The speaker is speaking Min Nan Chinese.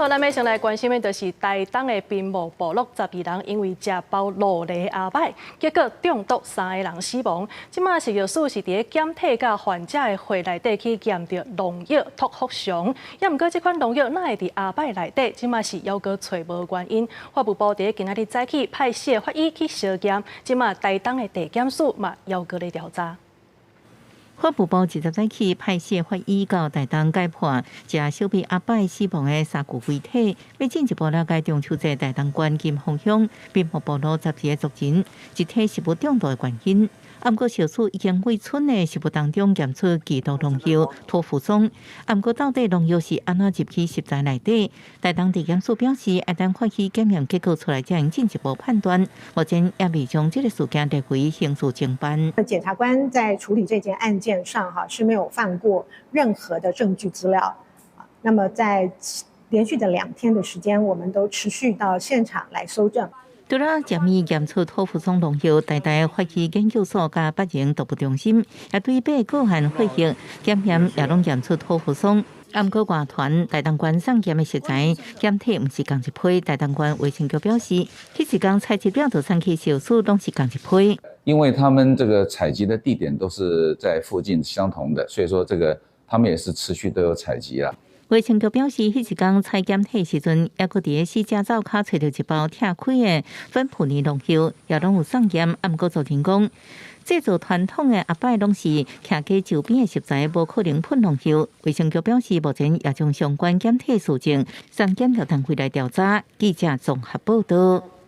好，咱欲先來關心的就是台東的濱武部落12人因為食包露梨阿擺，結果中毒三个人死亡。這馬食藥署是佇咧檢體佮患者的血內底去驗著農藥托福松，也毋過這款農藥哪會佇阿擺內底？這馬是猶閣揣無原因。法務部佇咧今仔日早起派四个法醫去相驗，這馬台東的地檢署嘛猶閣咧調查。法務部20早起派四个法醫到台東解剖，食小米阿擺死亡的三具遺體，欲進一步了解中秋節台東縣金峰鄉濱武部落12个族人集體食物中毒的原因。毋過小署已經對村的食物當中檢出奇毒農藥托福松，毋過到底農藥是按怎入去食材內底？台東地檢署表示，愛等法醫檢驗結果出來，才會進一步判斷。目前也未將這个事件列為刑事偵辦。檢察官在處理這件案件上，哈是沒有放過任何的證據資料。那麼在連續的2天的時間，我們都持續到現場來搜證。除了食物檢出托福松農藥，台大法醫研究所佮北榮毒物中心也對八個案血液檢驗也攏檢出托福松。毋過外傳台東縣送檢的食材檢體毋是仝一批，台東縣衛生局表示，彼一工採集了就送去小署，攏是仝一批。因為他們這個採集的地點都是在附近相同的，所以說這個他們也是持續都有採集啦。衛生局表示，彼一工採檢體時陣，猶閣佇咧死者灶跤揣著一包拆開的芬普尼農藥，也攏有送檢。毋過昨天講，製造傳統的阿擺攏是徛家周邊的食材，無可能噴農藥。衛生局表示，目前也將相關檢體事證送檢調單位來調查。記者綜合報道。